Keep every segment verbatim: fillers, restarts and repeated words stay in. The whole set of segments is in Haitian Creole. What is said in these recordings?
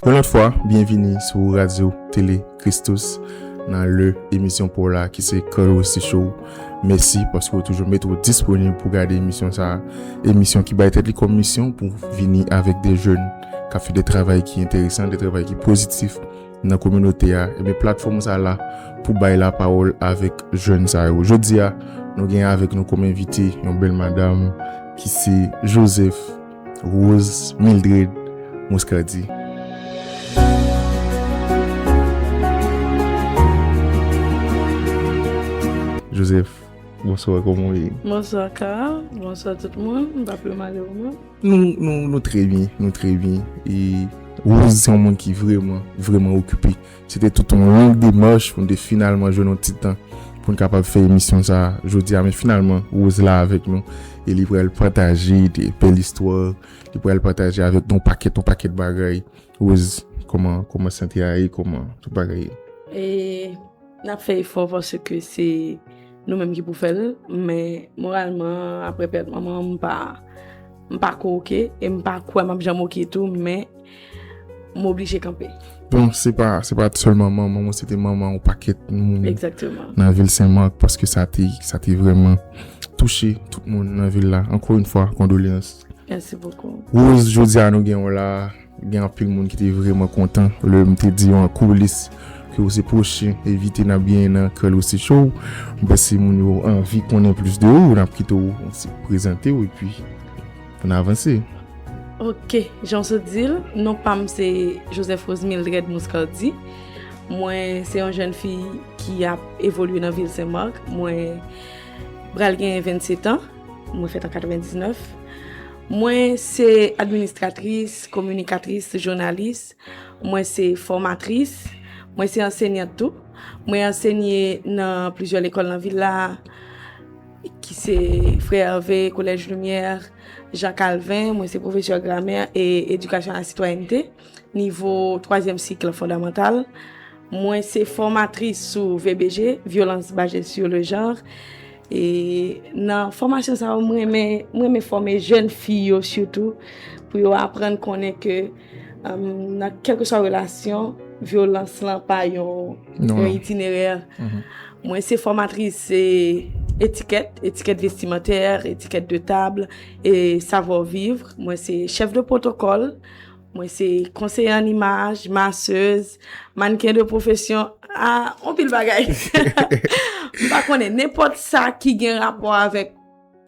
Yon lòt fwa, byenvini sou Radyo Tele Christus nan le emisyon pa w la ki se Carl Rossi Show. Mèsi paske w toujou mete w disponib pou gade emisyon sa a. Emisyon ki bay tèt li kòm misyon pou vini avèk de jèn k ap fè de travay ki enteresan, de travay ki pozitif nan kominote a. Ebyen, platfòm sa la pou bay lapawòl avèk jèn sa yo. Jodi a, nou gen avèk nou kòm envite yon bèl madanm ki se Joseph Rose Mildred Moscardy. Joseph, bonswa, kòman w ye? Bonswa, Carl. Bonswa, tout moun. M pa pi mal, e ou menm? Nou, nou, nou trè byen, nou trè byen. E Rose se yon moun ki vrèman, vrèman okipe. Se te tout yon long demach pou n te finalman jwenn yon ti tan pou n kapab fè emisyon sa a jodi a. Men finalman, Rose la avèk nou. E li pral pataje de bèl istwa. Li pral pataje avèk nou yon pakèt, yon pakèt bagay. Rose, kòman, kòman sante a ye? Kòman tout bagay ye? E n ap fè efò paske se nou menm ki pou fè l, men moralman, apre pèt manman m, m pa, m pa ko oke, e m pa kwè m ap janm oke tou, men m oblije kanpe. Bon, se pa, se pa sèlman manman w, se te manman yon pakèt moun Egzakteman. Nan vil Sen Mak, paske sa te, sa te vrèman touche tout moun nan vil la. Ankò yon fwa, kondoleyans. Mèsi bokou. Rose, jodi a nou gen w la, gen anpil moun ki te vrèman kontan lè m te di yo an koulis ke w se pwochen envite n ap genyen nan Carl Rossi Show. M panse moun yo anvi konnen plis de ou, n ap kite w prezante w epi pou n avanse. Ok, jan w sot di l, non pa m se Joseph Rose Mildred Moscardy. Mwen se yon jèn fi ki ap evolye nan vil Sen Mak. Mwen pral gen vennsetan. Mwen fèt an katrevendiznèf. Mwen se administratris, kominikatris, jounalis. Mwen se fòmatris. Mwen se ansenyant tou. Mwen ansenye nan plizyè lekòl nan vil la, ki se Frè Hervé, Kolèj Limyè, Jean Calvin. Mwen se pwofesè gramè e edikasyon a la sitwayènte, nivo twazyèm sik fondamantal. Mwen se fòmatris sou V B G, Violence Basée sur le Genre. E nan fòmasyon sa yo, mwen renmen, mwen renmen fòme jèn fi yo sitou, pou yo aprann konnen ke, um, nan kèlkeswa relasyon, vyolans lan pa yon, Non, yon non. itinerè. Mhm. Mwen se fòmatris, e, etikèt, etikèt vestimantè, etikèt de tab, e savoir vivre. Mwen se chèf de pwotokòl. Mwen se konseyè an imaj, masèz, mannken de pwofesyon, a, anpil bagay. M pa konnen, nenpòt sa ki gen rapò avèk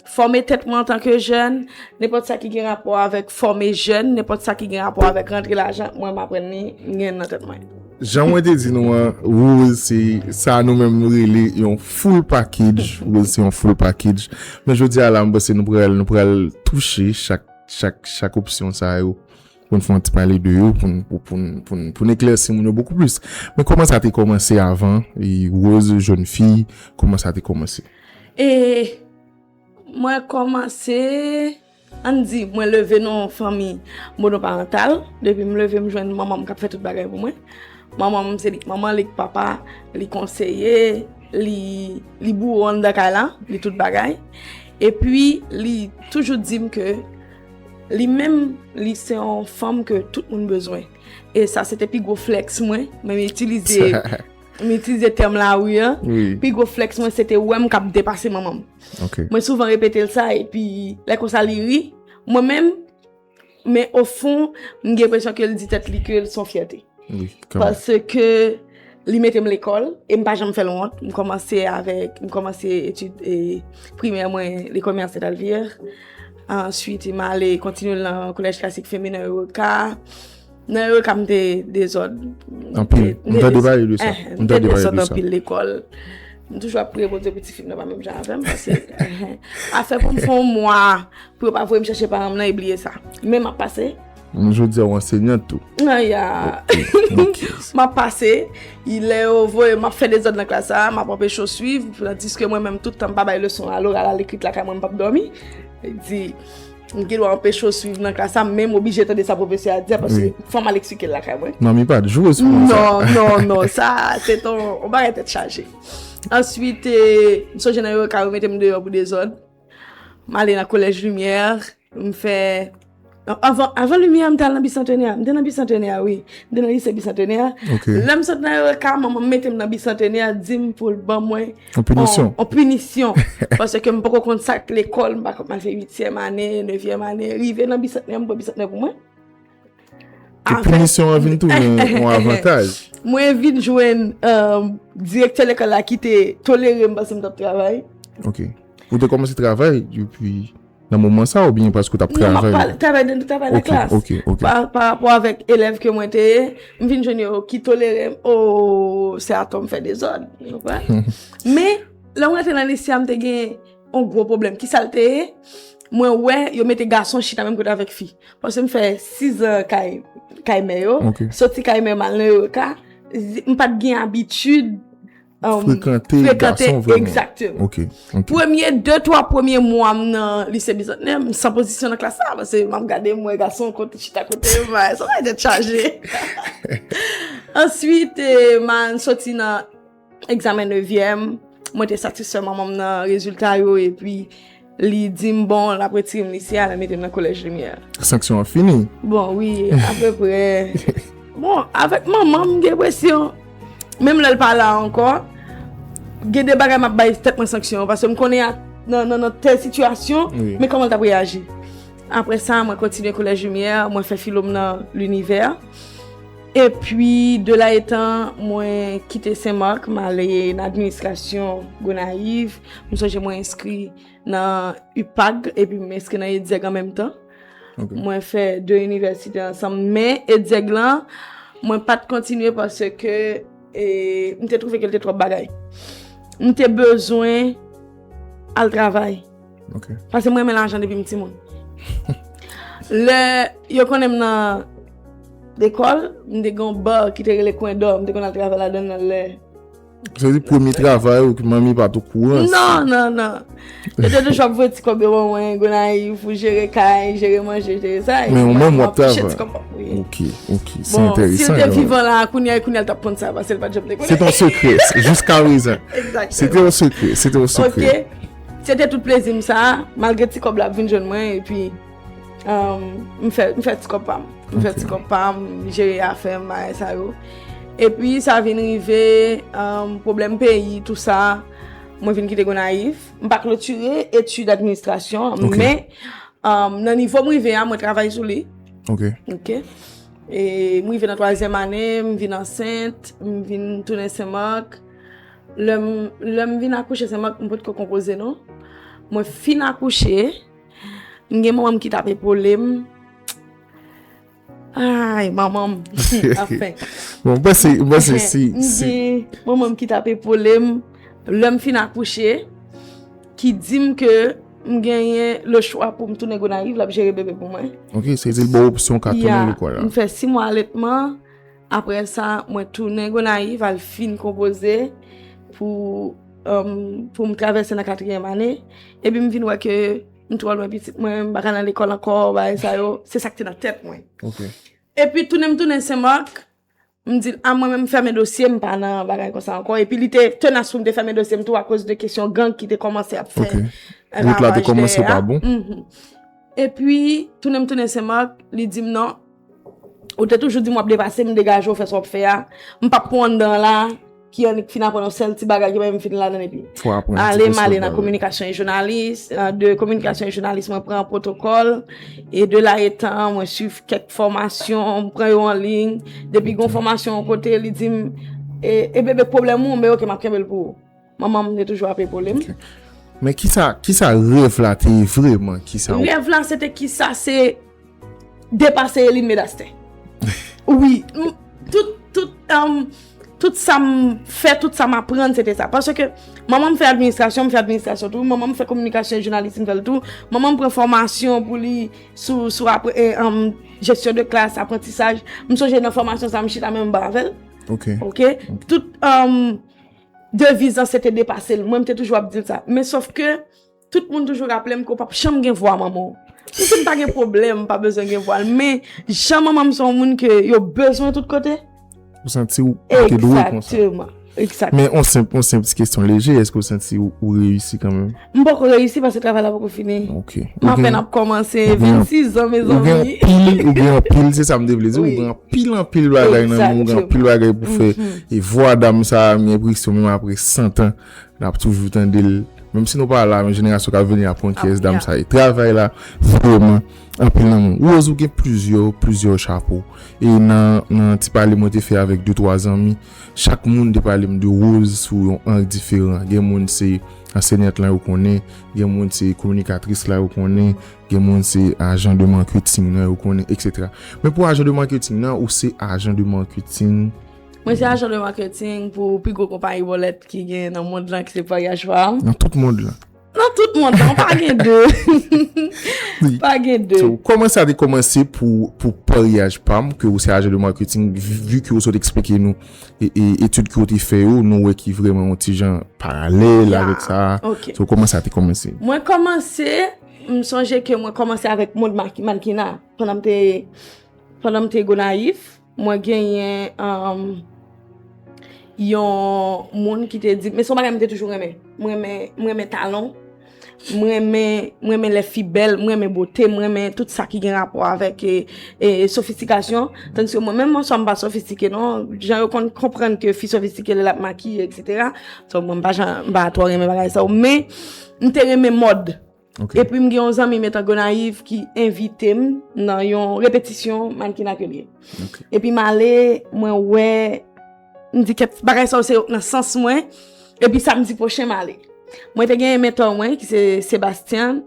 fòme tèt mwen antanke jèn, nenpòt sa ki gen rapò avèk fòme jèn, nenpòt sa ki gen rapò avèk rantre lajan, mwen m aprann li, m gen nan tèt mwen. Jan mwen te di nou an, Rose se sa nou menm nou rele yon full package. Rose se yon full package. Men jodi a la, m panse nou pral, nou pral touche chak, chak, chak opsyon sa yo. Pou n fè yon ti pale de yo, pou n, pou, pou n, pou n, pou n eklèsi moun yo bokou plis. Men kòman sa te kòmanse avan, e Rose, jèn fi, kòman sa te kòmanse? E mwen kòmanse, ann di, mwen leve nan yon fanmi monoparantal. Depi m leve, m jwenn manman m k ap fè tout bagay pou mwen. Manman m, se li k manman, li k papa, li konseye, li, li bouwo anndan kay la, li tout bagay. Epi, li toujou di m ke li menm, li se yon fanm ke tout moun bezwen. E sa, se te pi gwo flèks mwen, men m itilize, m itilize tèm lari an. Wi. Pi gwo flèks mwen, se te wè m k ap depase manman m. Ok. Mwen souvan repete l sa, epi lè konsa li ri. Mwen menm, men ofon, m gen enpresyon ke l di tèt li ke l se yon fyète. Wi, kanmenm. Paske li mete m lekòl, e m pa janm fè l wont. M kòmanse avèk, m kòmanse etid, e, primè mwen lekòl Merced Alvir. Answit, m ale kontinye nan kolèj klasik feminen Eureka. Nan Eureka, m te dezòd. Anpil. M te, m tande pale de sa. Eh, m te dezòd anpil lekòl. M toujou ap priye Bondye pou tifi m nan pa menm jan avè m, paske, eh, afè pou m fè yon mwa, pou yo pa voye m chèche paran m nan, e bliye sa. Men m ap pase. Jodi a, w anseyant tou. Aya. Ok, ok. M ap pase. Lè yo voye, m ap fè dezòd nan klas la, m ap anpeche yo swiv, tandiske mwen menm, tout tan, m pa bay leson aloral, alekri lakay mwen, m p ap dòmi. Li di, m gen dwa anpeche yo swiv nan klas la, men m oblije tande sa pwofesè a di a, paske Wi. Fò m al eksplike l lakay mwen. Manmi pa t jwe sou sa. Non, non, non, sa, se ton, yon bagay tèt chaje. Answit, eh, m sonje nan Eureka, yo mete m deyò pou dezòd. M ale nan Kolèj Limyè, m fè Avan, avan limyè, m t al nan Bisantenè. M te nan Bisantenè, wi. M te nan lise Bisantenè. Ok. Lè m sot nan E E K, manman m mete m nan Bisantenè, di m pou l ban mwen An pinisyon. An pinisyon. Paske m poko konn sa k lekòl, m pa konn m al fè uityèm ane, nevyèm ane. Rive nan Bisantenè, m pran Bisantenè pou mwen. Ke pinisyon an vin tounen yon avantaj. Mwen vin jwenn um, direktè lekòl la ki te tolere m paske m t ap travay. Ok. Ou te kòmanse travay depi nan moman sa oubyen paske w t ap Non, m ap travay? pale travay nan travay nan Ok, klas. ok, ok. Pa, pa rapò avèk elèv ke mwen te ye, m vin jwenn yo ki tolere m, o, se atò m fè dezòd. Ou konprann? Men, lè mwen te nan lise a, m te gen yon gwo pwoblèm. Kisa l te ye? Mwen wè yo mete gason chita menm kote avèk fi. Paske m fè sis an kay, kay mè yo. Ok. Soti kay mè m al nan E E K, m pa t gen abitid um, Frekante gason vrèman. Egzakteman. Ok, ok. Premye de twa premye mwa m nan lise Bizantnè, m san pozisyon nan klas la, paske m ap gade m wè gason kote chita kote m, sa va tèt chaje. Answit, eh, m al soti nan egzamen nevyèm, mwen te satisfè manman m nan rezilta yo, epi li di m, bon, l ap retire m lise a, l ap mete m nan Kolèj Limyè. Sanksyon an fini. Bon, wi, apeprè. Bon, avèk manman m, m gen presyon. Menm lè l pa la ankò, gen de bagay m ap bay tèt mwen sanksyon, paske m konnen a- nan, nan, nan tèl sitiyasyon, Wi. Men kòman l t ap reyaji. Apre sa, mwen kontinye Kolèj Limyè, mwen fè filo m nan Linivè. Epi, de la etan, mwen kite Senmak, m ale nan administrasyon Gonayiv. M sonje mwen enskri nan UPAG, epi m enskri nan EDZEG an menm tan. Ok. Mwen fè de inivèsite ansanm, men EDZEG lan, mwen pa t kontinye paske e, m te twouve ke l te twòp bagay. M te bezwen al travay. Ok. Paske mwen renmen lajan depi m timoun. Lè yo konnen m nan lekòl, m te gen yon ba ki te rele Kwen Dò, m te konn al travay ladan l nan lè. Sa vle di premye travay ou ki manmi pa t okouran? Non, non, non. Yo te toujou ap voye ti kòb yo ban mwen, Gonayiv, pou jere kay, jere manje, jere sa. Men ou menm w ap Mwen ap touche travay. Ti kòb mwen, wi. Ok, ok. Se Bon, si l enteresan. te vivan la, kounye a, kounye a l t ap konn sa, paske l pa t janm te konnen. Se ton sekrè, jiska prezan. Egzakteman. Se te yon sekrè, se te yon sekrè. Ok. Se te tout plezi m sa, malgre ti kòb la ap vin jwenn mwen, epi um, m fè, m fè ti kòb pa m. M fè Ok. Ti kòb pa m, m jere afè m, bagay sa yo. Epi sa vin rive, um, pwoblèm peyi, tou sa, mwen vin kite Gonayiv. M pa klotire etid administrasyon, Ok. Men um, nan nivo m rive a, mwen travay sou li. Ok. Ok. E m rive nan twazyèm ane, m vin ansent, m vin tounen Senmak. Lè m, lè m vin akouche Senmak, m potko konpoze non. Mwen fin akouche, m gen manman m ki t ap epole m. Ay, manman m. Anfen. Bon, mwen panse, mwen panse si, M si, gen manman m ki t ap epole m. Lè m fin akouche, ki di m ke m genyen le chwa pou m tounen Gonayiv, l ap jere bebe pou mwen. ok, se di l ba w opsyon w ka tounen Ya, lekòl la. M fè sis mwa aletman. Apre sa, mwen tounen Gonayiv, al fin konpoze pou, um, pou m travèse nan katriyèm ane. Epi m vin wè ke m twò lwen pitit mwen, m pa ka nan lekòl ankò, bagay sa yo. Se sa k te nan tèt mwen. Ok. Epi tounen m tounen Senmak, m di l, a mwen menm m fèmen dosye, m pa nan bagay konsa ankò. Epi li te tenas pou m te fèmen dosye m tou akoz de kesyon gang ki te kòmanse ap fè Ok. Wout la te kòmanse pa bon. Mhm. Epi, tounen m tounen Senmak, li di m non. Ou te toujou di m w ap depase m, degaje w, fè sa w ap fè a. M p ap pran anndan la, ki annik fin aprann yon sèl ti bagay ki pa menm fin ladan epi. Fò aprann Ale, ti m ale kèk nan bagay. Kominikasyon e jounalis, euh, de kominikasyon e jounalis, mwen pran pwotokòl, e de la etan, mwen swiv kèk fòmasyon, m pran yo an liy, depi gon fòmasyon yon kote, li di m, e, e bebe pwoblèm ou, men ok, m ap kenbe l pou ou. Manman m te toujou ap epole m. Men kisa, kisa rèv la te ye vrèman? Kisa ou Rèv la, se te kisa, se depase Eline Medaste. Wi, m- tout, tout, um, tout sa m fè, tout sa m aprann, se te sa. Paske manman m fè administrasyon, m fè administrasyon tou. Manman m fè kominikasyon e jounalis, m fè l tou. Manman m pran fòmasyon pou li sou, sou apre, eh, um, jesyon de klas, aprantisaj. M sonje nan fòmasyon sa, m chita menm ba avè l. Ok. Ok? Tout um, deviz lan se te depase l. Mwen, m te toujou ap di l sa. Men sòf ke tout moun toujou raple m ke w p ap janm gen vwa manman w. Pou se m pa gen pwoblèm, m pa bezwen gen vwa l. Men jan manman m se yon moun ke yo bezwen tout kote. Ou santi ou te dwe konsa. Egzakteman. Exact. Men on senp, on senp ti kesyon leje, èske w santi ou, ou reyisi kanmenm? M poko reyisi paske travay la poko fini. Ok. M apèn ap kòmanse, ou gen- vennsizan, Ou gen mezanmi. anpil, ou gen anpil, se sa m te vle di, Wi. Ou gen anpil, anpil bagay nan men, ou gen Exactement. Anpil bagay pou fè. E vwa dam sa a, m gen enpresyon, menm apre san tan, n ap toujou tande l. Menm si nou pa la, men jenerasyon k ap vini ap konn kiyès dam sa ye. Travay la, vrèman, anpil nan moun. Rose, ou gen plizyè, plizyè chapo. E nan, nan ti pale mwen te fè avèk de twa zanmi, chak moun te pale m de Rose sou yon ang diferan. Gen moun se ansèyant lan yo konnen, gen moun se kominikatris la yo konnen, gen moun se ajan de marketing nan yo konnen, etsetera. Men pou ajan de marketing nan, ou se ajan de marketing Mwen se ajan de marketing pou pi gwo konpayi bòlèt ki gen nan mond lan, ki se Voyage Femme. Nan tout mond lan. Nan tout mond lan, pa gen de. Pa gen de. So, kòman sa te kòmanse pou, pou Paryaj Pam, ke ou se ajan de marketing, vi ke ou sot eksplike nou e, e etid ke ou te fè yo, nou wè ki vrèman yon ti jan paralèl Ya, avèk sa. Ok. So, kòman sa te kòmanse? Mwen kòmanse, m sonje ke mwen kòmanse avèk mond maki- mannkena. Pandan m te, pandan m te Gonayiv, mwen genyen um, yon moun ki te di, men se yon bagay m te toujou renmen. Mwen renmen, mwen renmen talon. Mwen renmen, mwen renmen lè fi bèl, mwen renmen bote, mwen renmen tout sa ki gen rapò avèk e, e, sofistikasyon. Tandiske mwen menm, an swa m pa sofistike non. Jan yo konn konprann ke fi sofistike lè l ap makiye, etsetera. So, mwen m pa jan, m pa twò renmen bagay sa yo. Men, m te renmen mòd. Ok. Epi m gen yon zanmi m etan Gonayiv ki envite m nan yon repetisyon mannequinat ke l ye. Ok. Epi m ale, mwen wè, m di kèt bagay sa yo se nan sans mwen. Epi samdi pwochen m ale. Mwen te gen mentò mwen ki se Sebastien,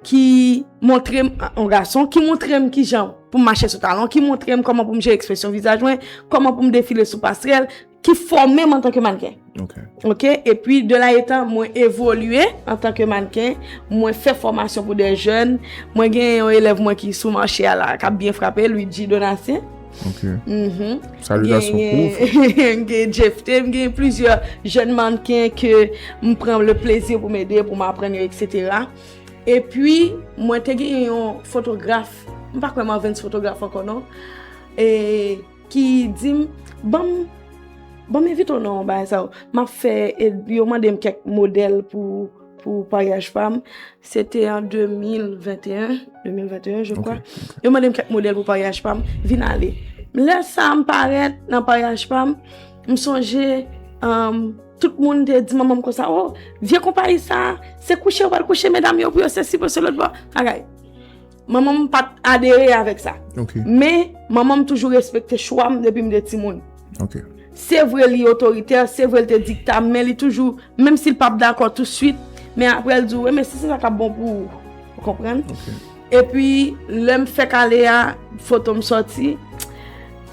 ki montre m, yon gason, ki montre m kijan pou m mache sou talon, ki montre m kòman pou m jere ekspresyon vizaj mwen, kòman pou m defile sou pasrèl, ki fòme m antanke mannken. Ok. Ok, epi de la etan, mwen evolye antanke mannken, mwen fè fòmasyon pou de jèn, mwen gen yon elèv mwen ki sou mache a la, k ap byen frape, Luigi Donatien. Ok. Mhm. Salitasyon pou ou. Gen, gen Jefte, m gen plizyè jèn mannken ke m pran le plezi pou m ede, pou m aprann yo, etsetera. Epi, mwen te gen yon fotograf, m pa kwè m anvenn fotograf ankò non, e, ki di m, ban m, ban m envite w nan bagay sa yo. M ap fè, e, yo mande m kèk modèl pou, pou Paryaj Pam. Se te an de mil venteyen, de mil venteyen, je crois. Yo mande m kèk modèl pou Paryaj Pam. Vin ale. Lè sa a m parèt nan Paryaj Pam, m sonje, um, tout moun te di manman m konsa, oh, vye konpayi sa, se kouche yo pral kouche medam yo pou yo sesi pou se lòt bò. Bagay. Manman m pa t adere avèk sa. Ok. Men, manman m toujou respekte chwa m depi m te timoun. Ok. Se vre li otoritè, se vre li te dikta, men li toujou, menm si l p ap dakò touswit, men apre l di w, men si se sa k ap bon pou ou, ou konprann? Ok. Epi, lè m fèk ale a, foto m sòti.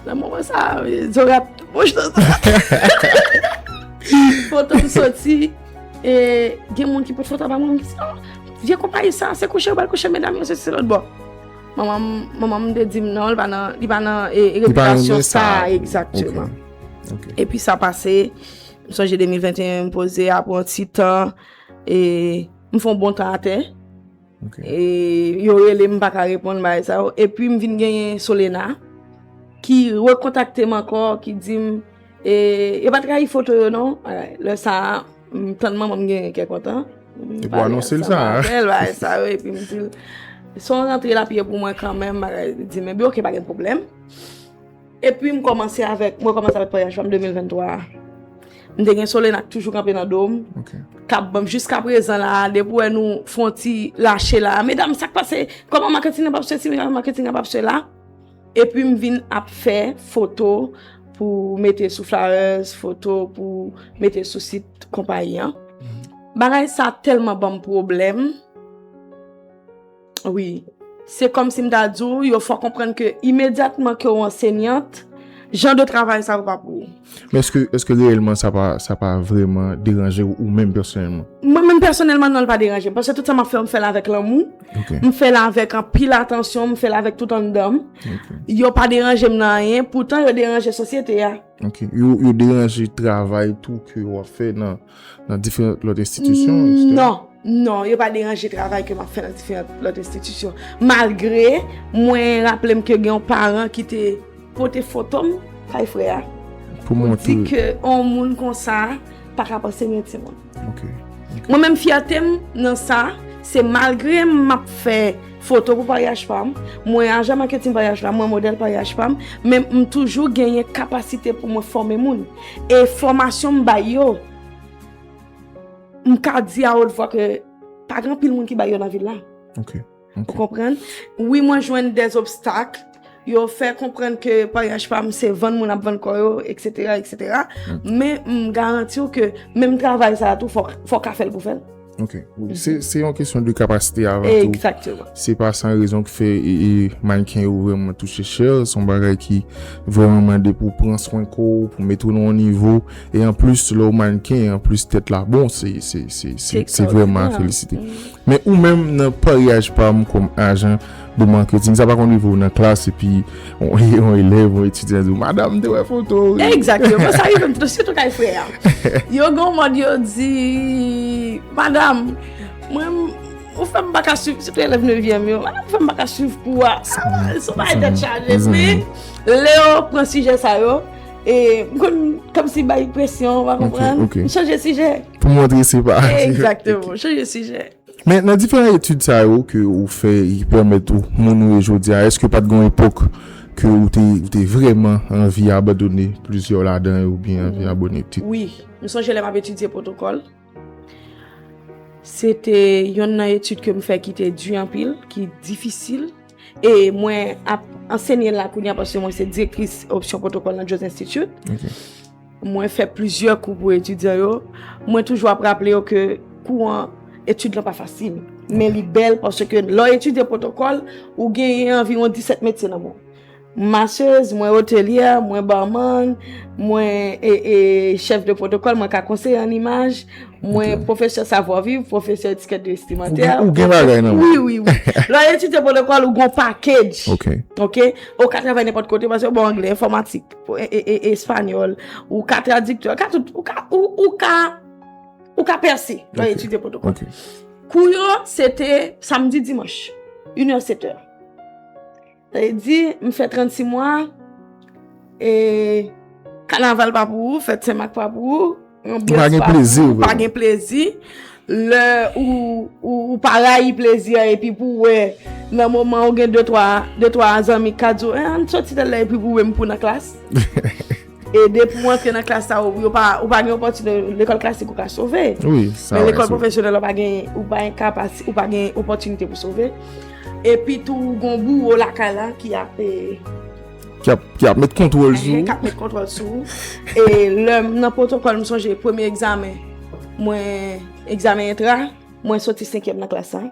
Nan moman sa, Zorat, mouch nan Zorat. Foto m sòti, e gen moun ki pot foto ba mwen, ki di, oh, vye konpayi sa, se kouche yo pral kouche medam yo, se se lòt bò. Manman m, manman m te di m non, li pa nan, li pa nan e, Li pa nan repitasyon sa. Sa, egzakteman. Ok. Epi sa pase, m sonje de mil venteyen, m poze apre yon ti tan, e m fè yon bon tan atè. Ok. E yo rele m, m pa ka reponn bagay sa yo. Epi m vin genyen Solena, ki rekontakte m ankò, ki di m, e, yo pa t rayi foto yo non. Alright, lè sa a, m tann manman m genyen kè kontan. Epi w anonse l sa, hein? Bèl bagay sa yo, epi m di l, se yon rantre l ap ye pou mwen kanmenm, bagay, li di m, ebyen, ok, pa gen pwoblèm. Epi m kòmanse avèk, mwen kòmanse avèk Paryaj Pam de mil venntwa a. M te gen Solena k toujou kanpe nan do m. Ok. K ap ban m jiska prezan la, depi w wè nou fè yon ti lache la. Medam, sa k pase? Kòman maketing nan p ap soti, kòman maketing nan p ap sela? Epi m vin ap fè foto pou mete sou flyers, foto pou mete sou sit konpayi an. Bagay sa tèlman ban m pwoblèm. Wi. Se kòmsi m ta di w, yo fè w konprann ke imedyatman ke w ansenyant, jan de travay sa yo pa pou ou. Men èske, èske reyèlman sa pa, sa pa vrèman deranje w ou menm pèsonèlman? Mwen menm pèsonèlman, non, l pa deranje m. Paske tout sa m ap fè, m fè l avèk lanmou. Ok. M fè l avèk anpil atansyon, m fè l avèk tout anndan m. Ok. Yo pa deranje m nan anyen, poutan yo deranje sosyete a. Ok. Yo, yo deranje travay tou ke w ap fè nan, nan diferan lòt enstitisyon, etsetera? Non, non, yo pa deranje travay ke m ap fè nan diferan lòt enstitisyon. Malgre, mwen raple m ke gen yon paran ki te pote foto m kay frè a. Pou di ke yon moun konsa pa ka panse gen timoun. Mwen menm, fyète m nan sa, se malgre m ap fè foto pou paryaj pa m, mwen ajan maketin paryaj la, mwen modèl paryaj pa m, men m toujou genyen kapasite pou mwen fòme moun. E fòmasyon m bay yo, m ka di a wot vwa ke pa gen anpil moun ki bay yo nan vil la. Ou konprann? Wi, mwen jwenn dè obstak. Yo fè konprann ke paryaj pa m se vann moun ap vann kò yo, etsetera, etsetera. Men m garanti w ke menm travay sa a tou, fò, fò w ka fè l pou fè l. Ok, wi. Se, se yon kesyon de kapasite avan tou. Egzakteman. Se pa san rezon ki fè e, e, mannken yo vrèman touche chè. Se yon bagay ki vrèman mande pou pran swen kò w, pou mete w nan yon nivo. E anplis, lè w mannken, anplis tèt la bon, se, se, se, se, se vrèman a felisite. Men ou menm nan paryaj pa m kòm ajan de maketin, sa pa konn rive w nan klas epi yon, yon elèv, yon etidyan di w, "Madanm, m te wè foto w." Egzakteman, sa rive m tou, sitou kay frè a. Yo gen yon mòd yo di, "Madanm, mwen, ou fè m pa ka swiv," sitou elèv nevyèm yo, "Madanm, ou fè m pa ka swiv kou a." Sa, se yon bagay tèt chaje, men lè yo pran sijè sa yo, e m konn kòmsi bay presyon, w pa konprann? M chanje sijè. Pou montre se pa. Egzakteman, chanje sijè. Men nan diferan etid sa yo ke ou fè, ki pèmèt ou moun ou ye jodi a, èske pa t gen yon epòk ke ou te, ou te vrèman anvi abandone plizyè ladan yo oubyen anvi abandone tout? Wi, m sonje lè m ap etidye pwotokòl. Se te yonn nan etid ke m fè ki te di anpil, ki difisil. E mwen ap ansenye la kounye a paske mwen se direktris opsyon pwotokòl nan Jones Institute. Mwen fè plizyè kou pou etidyan yo. Mwen toujou ap raple yo ke kou an, etid lan pa fasil. Men li bèl paske lè w etidye pwotokòl, ou genyen anviwon disèt metye nan men w. Masez, mwen otelyè, mwen barman, mwen e, e, chèf de pwotokòl, mwen ka konseye an imaj, mwen pwofesè savwa viv, pwofesè etikèt de vestimantè. Ou gen, ou gen bagay nan men w. Wi, wi, wi. Lè w etidye pwotokòl, ou gon package. Ok. Ou ka travay nenpòt kote paske bon anglè, enfòmatik, e, e, e, espanyòl, ou ka tradiktè, ou ka tout, ou ka, ou, ou ka, ou ka pèse lè w etidye pwotokòl. Kou yo, se te samdi, dimanch, inè, setè. Sa vle di, m fè trannsis mwa, e kanaval pa pou ou, fèt Senmak pa pou ou, anbyans pa pou ou, pa gen plezi. Lè ou, ou, ou pa rayi plezi a, epi pou w wè, nan moman ou gen de twa, de twa zanmi k ka di w, "Eh, ann soti tèl lè," epi pou w wè m pou nan klas. E depi w antre nan klas sa, ou, yo pa, ou pa gen opòtinite, lekòl klasik ou ka sove. Wi, sa vre. Men lekòl pwofesyonèl, ou pa gen, ou pa gen kapasi-, ou pa gen opòtinite pou sove. Epi tou, ou gon bouwo lakay la ki ap, e, ki ap, ki ap met kontwòl sou ou. Ki ap met kontwòl sou ou. E lè m nan pwotokòl, m sonje premye egzamen, mwen, egzamen entra, mwen soti senkyèm nan klas la.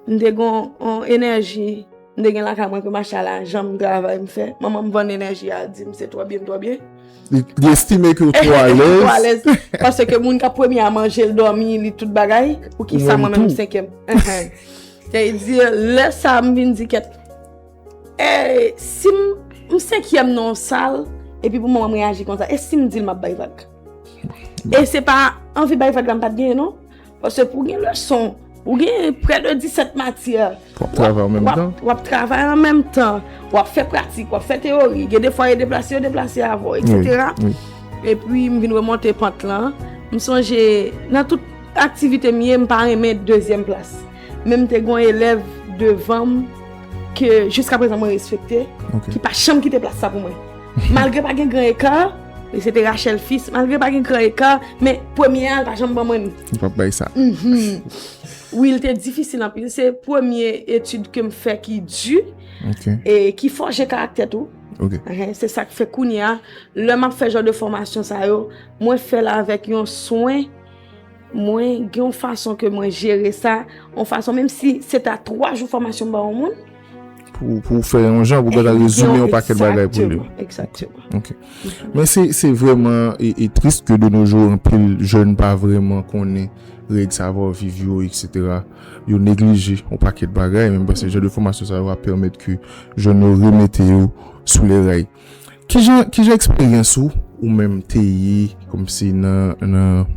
M te gon, on enèji, m te gen lakay mwen ke machala, jan m travay, m fè. Manman m vann enèji a, di m se twò byen, m twò byen. Li, li estime ke w twò alèz. Twò alèz. Paske moun k ap premye a manje, l dòmi, li tout bagay. Poukisa mwen menm m senkyèm? Enhen. Sa vle di, lè sa a, m vin di kèt, e, si m, m senkyèm nan yon sal, epi pou manman m reyaji konsa, e si m di l m ap bay vag? E se pa anvi bay vag la m pa t genyen, non. Paske pou w gen leson, ou gen prè de disèt matyè. W ap travay an menm tan. W ap travay an menm tan. W ap fè pratik, w ap fè teyori. Gen de fwa yo deplase, yo deplase avè w, etsetera. Epi m vin remonte pant lan. M sonje nan tout aktivite m ye, m pa renmen dezyèm plas. Men m te gen yon elèv devan m ke jiskaprezan mwen respekte, ki pa janm kite plas sa pou mwen. Malgre pa gen gran eka, e se te Rachel Fils, malgre pa gen gran eka, men premye a, l pa janm ban mwen l. Li p ap bay sa. Wi, l te difisil anpil. Se premye etid ke m fè ki di e ki fòje karaktè tou. Enhen, se sa k fè kounye a, lè m ap fè jan de fòmasyon sa yo, mwen fè l avèk yon swen, mwen gen yon fason ke mwen jere sa, yon fason, menm si se ta twa jou fòmasyon m ba yon moun, pou, pou fè yon jan, pou gentan rezime yon pakèt bagay pou li. Egzakteman, egzakteman. Ok. Men se, se vrèman e, e tris ke de nos jours, anpil jèn pa vrèman konnen règ savwa viv yo, etsetera. Yo neglije yon pakèt bagay, men m panse jan de fòmasyon sa yo ap pèmèt ke jèn yo remete yo sou lè ray. Kijan, kijan eksperyans ou, ou menm te ye, kòmsi nan, nan,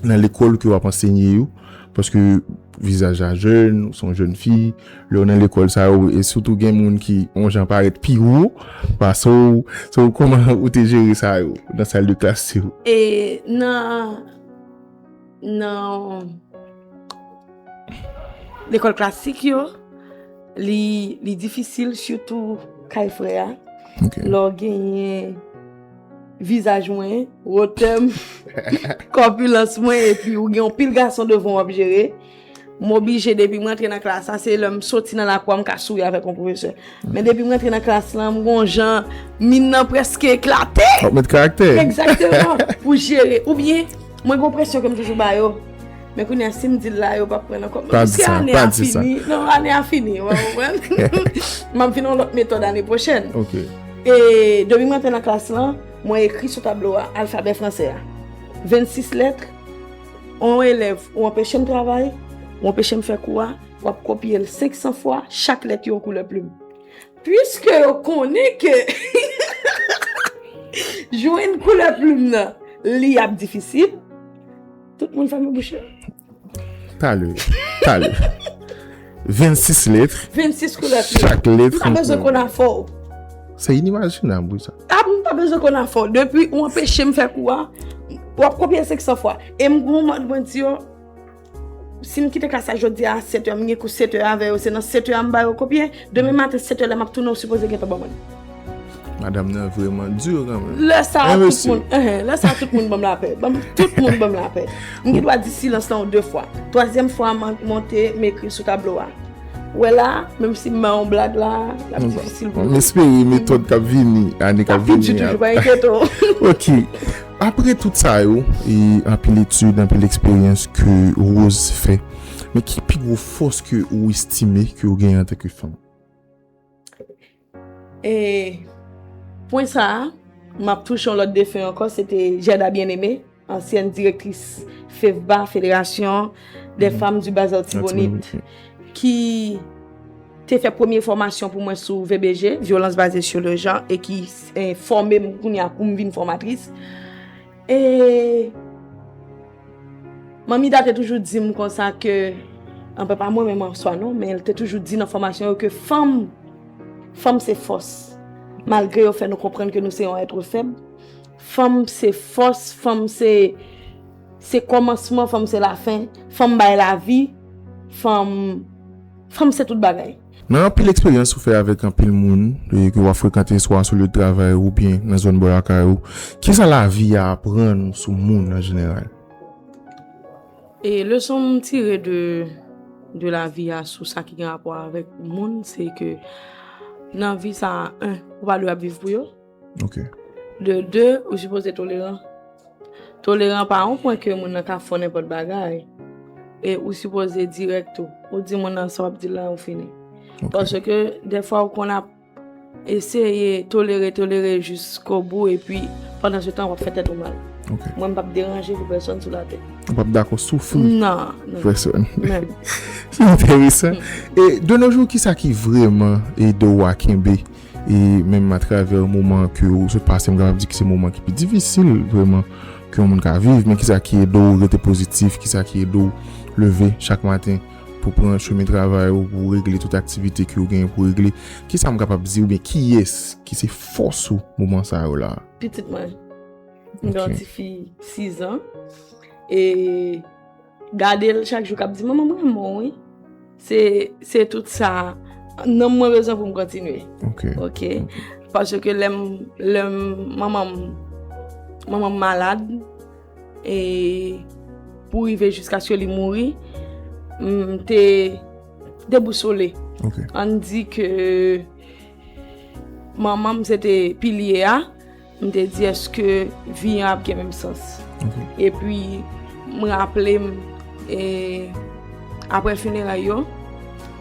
nan lekòl ke w ap ansenye yo? Paske vizaj la jèn, ou se yon jèn fi, lè w nan lekòl sa yo, e sitou gen moun ki yon jan parèt pi wo pase w. So, kòman ou te jere sa yo nan sal de klas yo? E nan, nan lekòl klasik yo, li, li difisil, sitou kay frè a. Ok. Lè w genyen vizaj mwen, wotè m, kòpilans mwen, epi ou gen yon pil gason devan w ap jere, m oblije, depi m rantre nan klas la, se lè m soti nan lakou a, m ka souri avèk yon pwofesè. Men depi m rantre nan klas lan, m gon jan, min nan prèske eklate. W ap met karaktè. Egzakteman. Pou jere. Oubyen, mwen gon presyon ke m toujou ba yo. Men kounye a, si m di l la, yo p ap pran nan kòb mwen. Pa di sa, pa di sa. Paske ane a fini. Non, ane a fini, w konprann? M ap vin yon lòt metòd ane pwochèn. Ok. E depi m rantre nan klas lan, mwen ekri sou tablo a alfabè fransè a. Vennsis lèt, yon elèv, ou anpeche m travay, ou anpeche m fè kou a, w ap kopye l senk san fwa, chak lèt yo yon koulè plim. Piske yo konnen ke jwenn koulè plim nan, li ap difisil, tout moun fèmen bouch yo. Talè, talè. Vennsis lèt. Vennsis koulè plim. Chak lèt. M pa bezwen konn afè w. Se inimajinab, wi, sa. A, m pa bezwen konn afè w. Depi ou anpeche m fè kou a, w ap kopye senk san fwa. E m gon mòd mwen di yo, si m kite klas la jodi a, sèt è, m gen kou sèt è avè yo, se nan sèt è a m ba yo kopye. Demen maten, sèt è lè m ap tounen, ou sipoze gentan ban mwen. Madanm nan vrèman di kanmenm. Lè sa a, tout moun, enhen, lè sa a, tout moun ban m lapè. Ban m, tout moun ban m lapè. M gen dwa di silans lan yon de fwa. Twazyèm fwa, m monte, m ekri sou tablo a. Wè la, menm si m ba yon blag la, l ap difisil pou m. M espere metòd k ap vini, ane k ap vini a. L ap pi di toujou, pa enkyete w. Ok. Apre tout sa yo, e anpil etid, anpil eksperyans ke Rose fè, men ki pi gwo fòs ke ou estime ke ou genyen antanke fanm? E pwen sa a, m ap touche yon lòt defen ankò, se te Gerda Bien-Aimé, ansyèn direktris FEVBA, Fédération des Femmes du Bassin Artibonite, ki te fè premye fòmasyon pou mwen sou V B G, Violence Basée sur le Genre, e ki, eh, fòme m kounye a pou m vin fòmatris. E Manmi Da te toujou di m konsa ke, anfen, pa mwen menm an swa non, men l te toujou di nan fòmasyon yo ke fanm, fanm se fòs. Malgre yo fè nou konprann ke nou se yon èt fèb, fanm se fòs, fanm se, se kòmansman, fanm se lafen, fanm bay lavi, fanm, fanm se tout bagay. Nan anpil eksperyans ou fè avèk anpil moun, e, ke w ap frekante, swa sou lye de travay ou byen nan zòn bò lakay ou, kisa lavi a aprann ou sou moun an jeneral? E leson m tire de, de lavi a sou sa ki gen rapò avèk moun, se ke nan vi sa a, en, ou pa dwe ap viv pou yo. Ok. De de, ou sipoze toleran. Toleran pa yon pwen ke moun nan ka fè w nenpòt bagay. E ou sipoze dirèk tou. Ou di moun nan sa w ap di l la, ou fini. Ok. Paske dèfwa ou konn ap eseye tolere, tolere jiskobou, epi pandan se tan w ap fè tèt ou mal. Ok. Mwen, m p ap deranje vi pèsonn sou latè. Ou p ap dakò soufri pèsonn. Non, non. Menm. Se enteresan. E de nos jours, kisa ki vrèman ede w a kenbe E menm atravè moman ke ou sot pase, m kapab di ke se moman ki pi difisil vrèman ke yon moun ka viv, men kisa ki ede w rete pozitif, kisa ki ede w leve chak maten pou pran chemen travay ou, pou regle tout aktivite ke w genyen pou regle? Kisa m kapab di oubyen kiyès ki se fòs ou moman sa yo la? Pitit mwen. M gen yon tifi sis an. E gade l chak jou k ap di, "Manman, m renmen w, wi." Se, se tout sa nanm mwen bezwen pou m kontinye. Ok. Ok. Paske lè m, lè m, manman m, manman m malad, e pou rive jiskaske li mouri, m te debousole. Ok. Ann di ke manman m se te pilye a, m te di, "Èske vi an ap gen menm sans?" Ok. Epi, m raple m, e, apre fineray yo,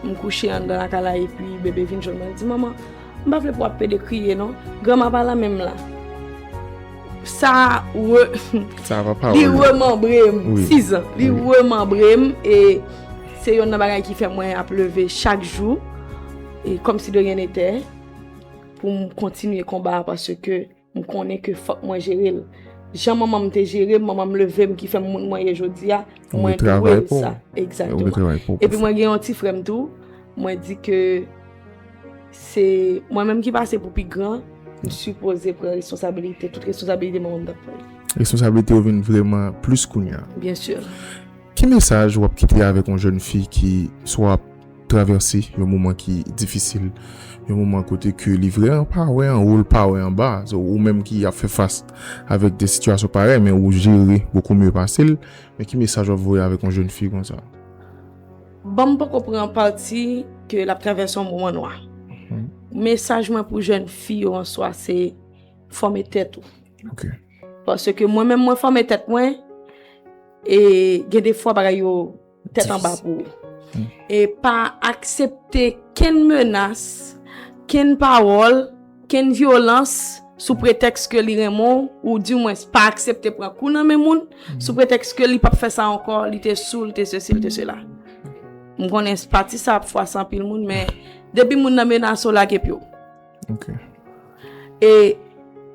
m kouche anndan lakay la, epi bebe vin jwenn mwen, l di, "Manman, m pa vle pou w ap pede kriye, non. Granma pa la menm la." Sa re-, sa pa li remanbre m, sis an. Li remanbre m, e se yonn nan bagay ki fè mwen ap leve chak jou, e kòmsi de rien n'était, pou m kontinye konba a, paske m konnen ke fòk mwen jere l. Jan manman m te jere m, manman m leve m, ki fè m moun mwen ye jodi a, Ou mwen travay dwe pou sa. Ou Egzakteman. travay pou Epi mwen gen yon ti frè m tou, mwen di ke se mwen menm ki pase pou pi gran, m sipoze pran responsabilite, tout responsabilite mwen menm m t ap pran. Responsabilite yo vin vrèman plis kounye a. Byen si. Ki mesaj w ap kite avèk yon jèn fi ki swa ap travèse yon moman ki difisil, yon moman kote ke li vrèman pa wè anwo, l pa wè anba, so, ou menm ki ap fè fas avèk de sitiyasyon parèy, men ou jere bokou mye pase l, men ki mesaj w ap voye avèk yon jèn fi konsa? Bon, m poko pran pati ke l ap travèse yon moman nwa. Mesaj mwen pou jèn fi yo an swa se fòme tèt ou. Ok. Paske mwen menm mwen fòme tèt mwen, e gen de fwa bagay yo tèt anba pou ou. E pa aksepte kenn menas, kenn pawòl, kenn vyolans sou pretèks ke li renmen w, ou dimwens pa aksepte pran kou nan men moun, sou pretèks ke li p ap fè sa ankò, li te sou, li te sesi, li te sela. M konnen pati sa ap fwase anpil moun, men depi moun nan menase w, lage pye w. Ok. E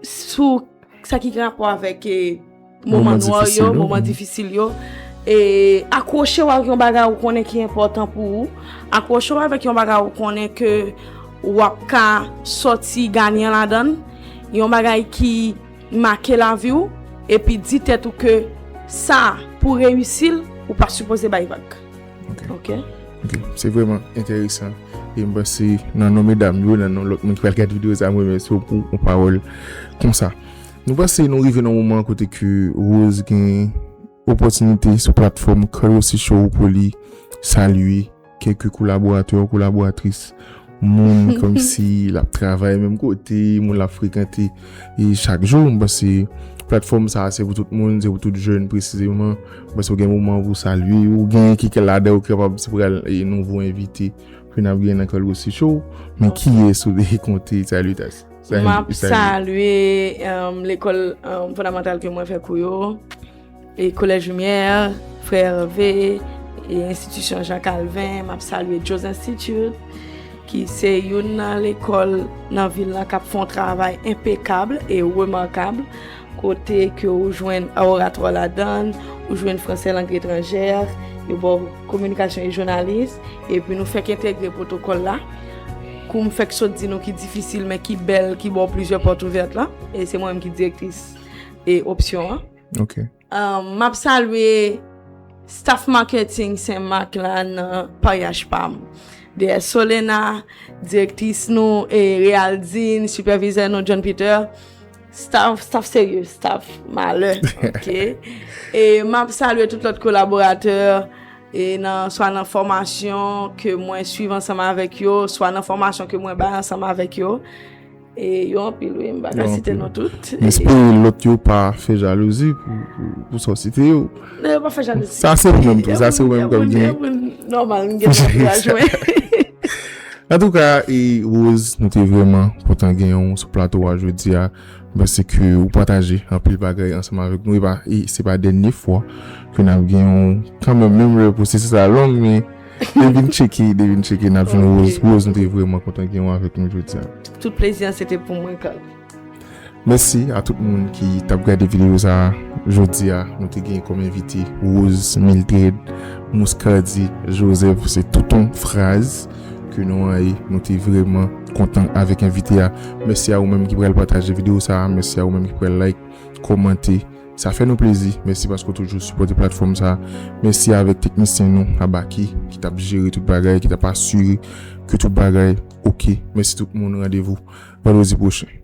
sou sa ki gen rapò avèk e, moman Moman nwa difisil yo, yo. Moman difisil yo, e akwoche w ak yon bagay ou konnen ki enpòtan pou ou, akwoche w avèk yon bagay ou konnen ke w ap ka sòti ganyan ladan l, yon bagay ki make lavi w, epi di tèt ou ke sa pou reyisi l, ou pa sipoze bay vag. Ok? Ok, se vrèman enteresan. E m panse nan non medam yo, nan non lòt moun ki pral gade videyo sa, mwen remèsye w pou yon pawòl konsa. Nou panse nou rive nan moman kote ke Rose gen opòtinite sou platfòm Carl Rossi Show pou li salye kèk kolaboratè, kolaboratris, moun kòmsi l ap travay menm kote, moun l ap frekante e chak jou. M panse platfòm sa a se pou tout moun, se pou tout jèn presizeman. M panse w gen moman pou w salye, ou gen kèk ladan yo ki kapab se pral e nouvo envite ke n ap gen nan Carl Rossi Show. Men kiyès ou te konte salye ta? M ap salye um, lekòl um, fondamantal ke mwen fè kou yo, e Collège Lumière, Frère Hervé, e enstitisyon Jean Calvin, m ap salye Joe's Institute, ki se youn nan lekòl nan vil lan k ap fè yon travay enpekab e remakab, kote ke ou jwenn oratwa ladan l, ou jwenn franse lang etranjè, yo ba w kominikasyon e jounalis, epi nou fèk entegre pwotokòl la. Kou m fèk sot di nou ki difisil, men ki bèl, ki ba w plizyè pòt ouvèt la, e se mwen menm ki direktris e opsyon an. Ok. Um, m ap salye staff marketing Sen Mak la nan paryaj pa m. Dèyè Solena, direktris nou, e Realdine, sipèvizè nou, John Peter. Staff, staff serye, staff malè, ok? E m ap salye tout lòt kolaboratè, e nan, swa nan fòmasyon ke mwen swiv ansanm avèk yo, swa nan fòmasyon ke mwen bay ansanm avèk yo. E yo anpil, wi, m pa ka site non tout. M espere lòt yo pa fè jalouzi pou, pou, pou sa w site yo. Non, yo pa fè jalouzi. Sa se ou menm tou, sa se ou menm k ap gen. Nòmal, m gen antouraj mwen. Antouka, e Rose, nou te vrèman kontan genyen w sou plato a jodi a. M panse ke ou pataje anpil bagay ansanm avèk nou. E pa, e se pa dènye fwa ke n ap gen yon, kanmenm, menm lè pwosesis la long, men li vin tcheke, li vin tcheke, n ap jwenn Rose. Rose, nou te vrèman kontan gen w avèk nou jodi a. Tout plezi an se te pou mwen, Carl. Mèsi a tout moun ki t ap gade videyo sa a. Jodi a, nou te gen kòm envite Rose Mildred Muscardin Joseph. Se tout yon fraz ke nou an e nou te vrèman kontan avèk envite a. Mèsi a ou menm ki pral pataje videyo sa a. Mèsi a ou menm ki pral like, kòmante. Sa fè nou plezi. Mèsi paske w toujou sipòte platfòm sa. Mèsi avèk teknisyen nou, Abaki, ki t ap jere tout bagay, ki t ap asire ke tout bagay oke. Mèsi tout moun. Randevou vandredi pwochen.